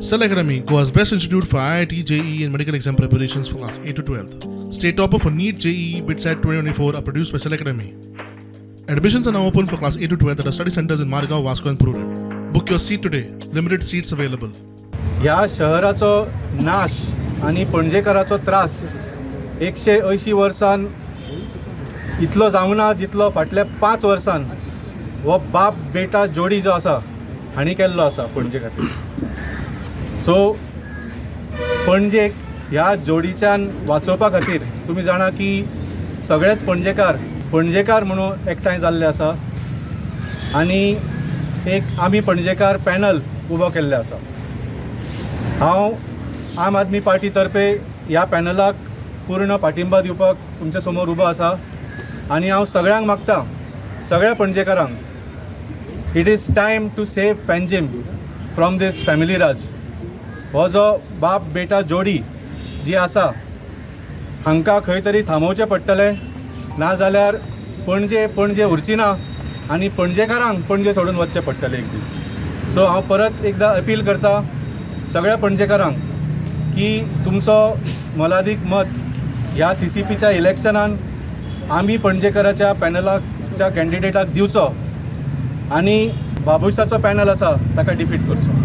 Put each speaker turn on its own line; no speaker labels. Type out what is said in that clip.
Cell Academy, Goa's best institute for IIT, JEE, and medical exam preparations for class 8 to 12. State topper for NEET, JEE, BITSAT 2024 are produced by Cell Academy. Admissions are now open for class 8 to 12 at our study centers in Margao, Vasco, and Prudent. Book your seat today. Limited seats available.
ह्या शहराचो नाश आनी पणजेकाराचो त्रास 180 वर्सान इतलो जावंक ना जितलो फाटल्या 5 वर्सान हो बाप बेटा जोडी जो आसा हांणी केल्लो आसा पणजे खातीर. सो पणजेक ह्या जोडीच्यान वाचोवपा खातीर तुमी जाणा की सगळेच पणजेकार पणजेकार म्हणून एकठांय जाल्ले आसा आनी एक आमी पणजेकार पॅनल उबो केल्ले आसा. हांव आम आदमी पार्टी तर्फे ह्या पॅनलाक पूर्ण पाठिंबा दिवपाक तुमच्या समोर उबो आसा आनी हांव सगळ्यांक मागता, सगळ्या पणजेकारांक, it is time to save Panjim from this family राज. हो जो बाप बेटा जोडी जी आसा हांकां खंय तरी थांबोवचें पडटलें, नाजाल्यार पणजे पणजे उरची ना आनी पणजेकारांक पणजे सोडून वचचें पडटलें एक दीस. सो हांव परत एकदां अपील करता सगळ्या पणजेकारांक की तुमचो मोलादीक मत ह्या सीसीपीच्या इलेक्शनान आमी पणजेकाराच्या पॅनलाच्या कॅन्डिडेटाक दिवचो आनी बाबुशाचो पॅनल आसा ताका डिफीट करचो.